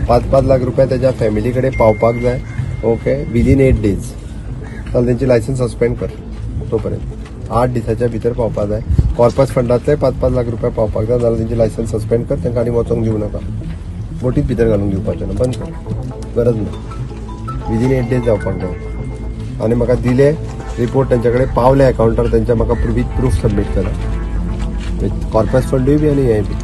5-5 लाख रुपया त्याच्या फॅमिली कडेन पावपाक जाय. ओके, विदीन 8 डेज जाल्यार तेंची लायसन्स सस्पेंड कर. तोपर्यंत 8 दिसाच्या भितर पावपाक जाय. कॉर्पस फंडांतले 5-5 लाख रुपया पावपाक जाय, जाल्यार तेंची लायसन्स सस्पेंड कर. तांकां आनी वचोंक दिवं नाका, बोटीत भितर घालूंक दिवपाचें ना, बंद कर, गरज ना. विदीन 8 डेज जावपाक जाय. आनी म्हाका दिले रिपोर्ट तेंच्या कडेन पावले अकावंटार तेंच्या, म्हाका विथ प्रूफ सबमीट करा, विथ कॉर्पस फंडूय बी आनी हेंय बी.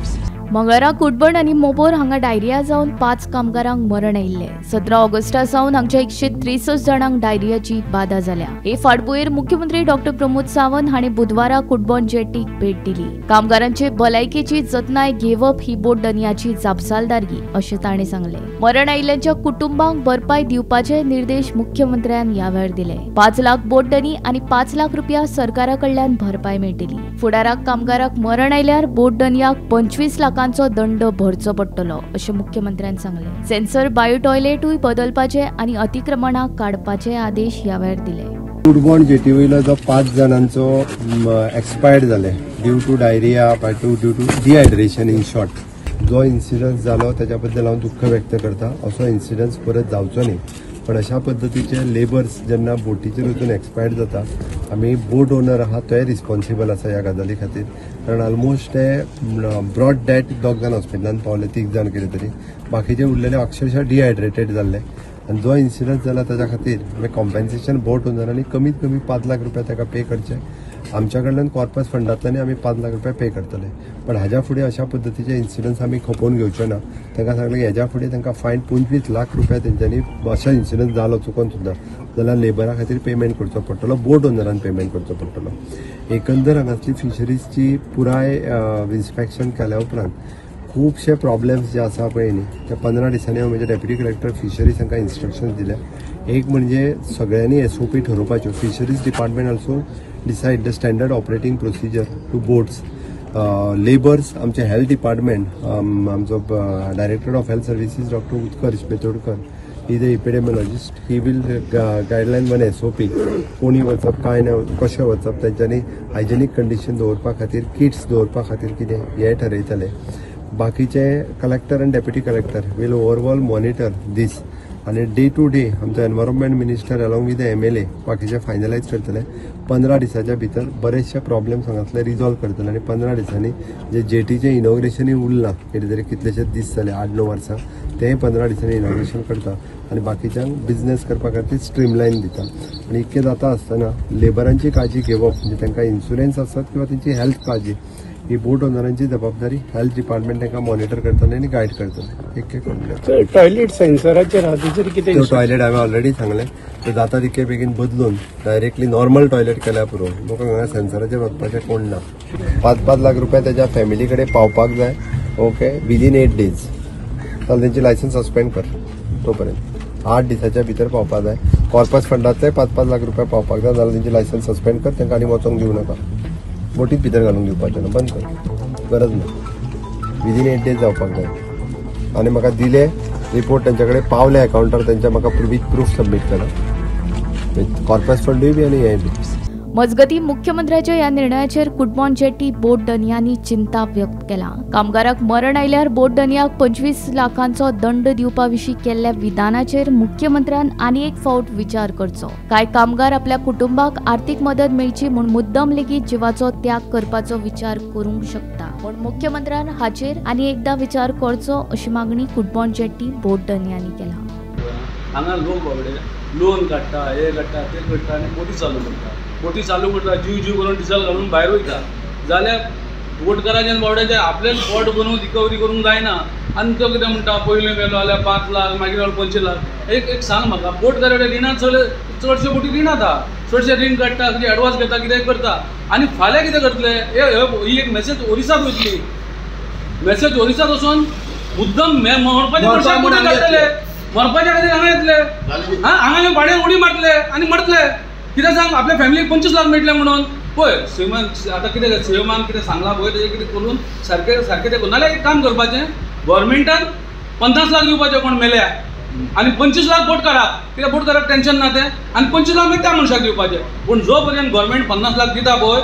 मंगळारा कुडबण आनी मोबोर हांगा डायरिया जावन 5 कामगारांक मरण आयिल्लें. 17 ऑगस्टा सावन हांगच्या 163 जाणांक डायरियाची बादा जाल्या. हे फाटभुंयेर मुख्यमंत्री डॉक्टर प्रमोद सावंत हांणी बुधवारा कुडबण जेटीक भेट दिली. कामगारांचे भलायकेची जतनाय घेवप ही बोट धनयाची जापसालदारकी अशें ताणें सांगलें. मरण आयिल्ल्यांच्या कुटुंबांक भरपाय दिवपाचे निर्देश मुख्यमंत्र्यान ह्या वेळार दिले. 5 लाख बोट धनी आनी 5 लाख रुपया सरकारा कडल्यान भरपाय मेळटली. फुडाराक कामगाराक मरण आयल्यार बोट धनयाक 25 लाखांचो दंड भरचो पडटलो अशें मुख्यमंत्र्यान सांगलें. सेन्सर बायो टॉयलेटूय बदलपाचे आनी अतिक्रमणां काडपाचे आदेश ह्या वेळार दिले. कुडबण जेटी वयलो जो 5 जाणांचो एक्सपायर्ड जाले due to diarrhoea by due to dehydration in short, जो इन्सिडन्स जालो ताच्या बद्दल हांव दुख्ख व्यक्त करता. असो इन्सिडन्स परत जावचो न्ही. पण अशा पद्दतीचे लेबर्स जेन्ना बोटीचेर वचून एक्सपायर्ड जाता, आमी बोट ओनर आहा तोय रिस्पॉन्सिबल आसा ह्या गजाली खातीर. कारण ऑलमोस्ट ते ब्रॉड डेड 2 जाण हॉस्पिटलान पावले, 3 जाण कितें तरी, बाकीचे उरलेले अक्षरशः डिहायड्रेटेड जाल्ले. आनी जो इन्सिडन्स जाला ताच्या खातीर आमी कॉम्पेन्सेशन बोट ओनरांनी कमीत कमी 5 लाख रुपया ताका पे करचे. आमच्या कडल्यान कॉर्पस फंडांतल्यान आमी 5 लाख रुपया पे करतले. पण हाज्या फुडें अशा पद्दतीचे इन्सिडन्स आमी खपोवन घेवचे ना. तांकां सांगलें की हेज्या फुडें तांकां फायन 25 लाख रुपया तेंच्यांनी अशा इन्सिडन्स जालो चुकोन सुद्दां जाल्यार लेबरा खातीर पेमेंट करचो पडटलो, बोट ओनरान पेमेंट करचो पडटलो. एकंदर हांगासली फिशरीजची पुराय इन्स्पेक्शन केल्या उपरांत खुबशे प्रॉब्लेम्स जे आसा पळय न्ही, ते 15 दिसांनी हांव म्हजे डेप्युटी कलेक्टर फिशरीज हांकां इन्स्ट्रक्शन्स दिल्या. एक म्हणजे सगळ्यांनी SOP ठरोवपाच्यो. Fisheries department also decide the standard operating procedure to boats. Labours आमचे हेल्थ डिपार्टमेंट, आमचो director of health services doctor Utkarsh Betodkar, he the epidemiologist, he will guideline one SOP, कोणी वचप काय ना कशें वचप, तेंच्यांनी हायजेनीक कंडिशन दवरपा खातीर किट्स दवरपा खातीर कितें हें ठरयतले. बाकीचे collector आनी deputy collector will overall monitor this. आनी डे टू डे आमचो environment minister along with the MLA बाकीचे फायनलायज करतले. 15 दिसाच्या भितर बरेचशे प्रॉब्लेम्स हांगासले रिजॉल्व करतले. आनी 15 दिसांनी जे जेटीचें इनॉग्रेशनूय उरलां कितें तरी कितलेशेच दीस जाले, 8-9 वर्सां, तेंय 15 दिसांनी इनॉग्रेशन करता आनी बाकीच्यांक बिजनेस करपा खातीर स्ट्रीमलायन दिता. आनी इतकें जाता आसतना लेबरांची काळजी घेवप म्हणजे तांकां इन्शुरन्स आसत किंवा तेंची हेल्थ काळजी ही बोट ओनरांची जबाबदारी. हेल्थ डिपार्टमेंट तांकां मॉनिटर करतले आनी गायड करतले. एक एक करून टॉयलेट सेन्सराचेर आहा तेचेर कितें? टॉयलेट हांवें ऑलरेडी सांगलें, ते जाता तितके बेगीन बदलून डायरेक्टली नॉर्मल टॉयलेट केल्यार पुरो. लोकांक हांगा सेन्सराचेर वचपाचें कोण ना. 5-5 लाख रुपया त्याच्या फॅमिली कडेन पावपाक जाय. ओके, विदीन 8 डेज जाल्यार तेंची लायसन्स सस्पेंड कर. तोपर्यंत 8 दिसाच्या भितर पावपाक जाय. कॉर्पस फंडांतले 5-5 लाख रुपया पावपाक जाय, जाल्यार तेंची लायसन्स सस्पेंड कर. तांकां आनी वचोंक दिवं नाका, बोटीत भितर घालूंक दिवपाचें ना, बंद कर, गरज ना. विदीन 8 डेज जावपाक जाय. आनी म्हाका दिले रिपोर्ट तेंच्या कडेन पावले अकावंटार तेंच्या, म्हाका विथ प्रूफ सबमीट करा, विथ कॉर्पस फंडूय बी आनी हेंय बी. मजगती मुख्यमंत्र्याच्या ह्या निर्णयाचेर कुडबण जेटी बोट धनयांनी चिंता व्यक्त केला. कामगाराक मरण आयल्यार बोट धनयाक 25 लाखांचो दंड दिवपा विशीं केल्ल्या विधानाचेर मुख्यमंत्र्यान आनी एक फावट विचार करचो. कांय कामगार आपल्या कुटुंबाक आर्थिक मदत मेळची म्हूण मुद्दम लेगीत जिवाचो त्याग करपाचो विचार करूंक शकता, पूण मुख्यमंत्र्यान हाचेर आनी एकदा विचार करचो अशी मागणी कुडबण जेटी बोट धनयांनी केला. हांगा लोक बाबडे लोन काडटा, हे काडटा, ते काडटा आनी बोटी चालू करता. बोटी चालू करता, जीव जीव करून डिजल घालून भायर वयता. जाल्यार बोटकाराच्यान बाबड्याचें आपलेच बोट बनोवन रिकवरी करूंक जायना. आनी तो कितें म्हणटा, पयलीं मेलो जाल्यार 5 लाख, मागीर जाल्यार 25 लाख. एक एक सांग म्हाका, बोटकाराच्या रिणांत सगळे चडशे बोटी रिणांत आहा, चडशे रीण काडटा, कितें एडवान्स घेता, कितें करता. आनी फाल्यां कितें करतले? ही एक मॅसेज ओरिसाक वयतली, मॅसेज ओरिसाक वचून मुद्दम मरपाचे मनशाक बोटी काडटले, मरपाच्या खातीर हांगा येतले, हांगा येवन भाड्यान उडी मारतले आनी मरतले. कितें सांग, आपल्या फॅमिलीक 25 लाख मेळटले म्हणून. पळय सीएमान आतां कितें, सीएमान कितें सांगलां पळय तेजें कितें करून सारकें सारकें तें करून. नाल्यार एक काम करपाचें, गव्हर्मेंटान 50 लाख दिवपाचें कोण मेल्या आनी 25 लाख बोटकाराक, कित्याक बोटकाराक टेंशन ना तें, आनी 25 लाख मागीर त्या मनशाक दिवपाचें. पूण जो पर्यंत गव्हर्मेंट 50 लाख दिता पळय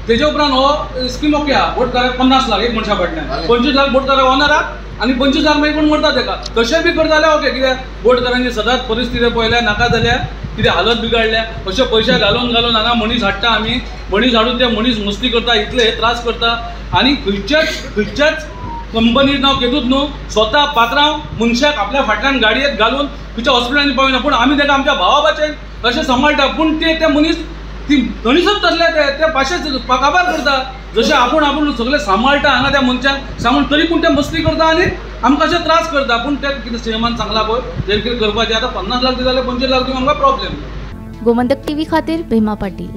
तेजे उपरांत हो स्कीम ओके आहा. बोटकाराक 50 लाख एक मनशा फाटल्यान, 25 लाख बोटकाराक ओनराक आनी 25 लाख मागीर कोण मरता तेका. तशें बी करता जाल्यार ओके, कित्याक बोटकारांची सदांच परिस्थिती पळयल्या नाका जाल्यार कितें हालत बिगाडल्या. अशे पयशे घालून घालून हांगा मनीस हाडटा आमी, मनीस हाडून ते मनीस मस्ती करता, इतले हे त्रास करता. आनी खंयच्याच खंयच्याच कंपनीत नांव केतूच न्हू, स्वता पात्रांव मनशाक आपल्या फाटल्यान गाडयेत घालून खंयच्या हॉस्पिटलांनी पावना, पूण आमी ताका आमच्या भावा भाशेन अशें सांबाळटा. पूण ते ते मनीस ती मनीसच तसले ते पाशेच काबार करता. जशें आपूण आपूण सगळें सांबाळटा हांगा त्या मनशाक सांगून, तरी पूण ते मस्ती करता आनी आमकां अशें त्रास करता. पूण ते कितें सीएमान सांगलां पळय तें कितें करपाचें. आतां 50 लाख दिता जाल्यार 25 लाख दिवंक आमकां प्रॉब्लेम. गोमंतक टीव्ही खातीर भीमा पाटील.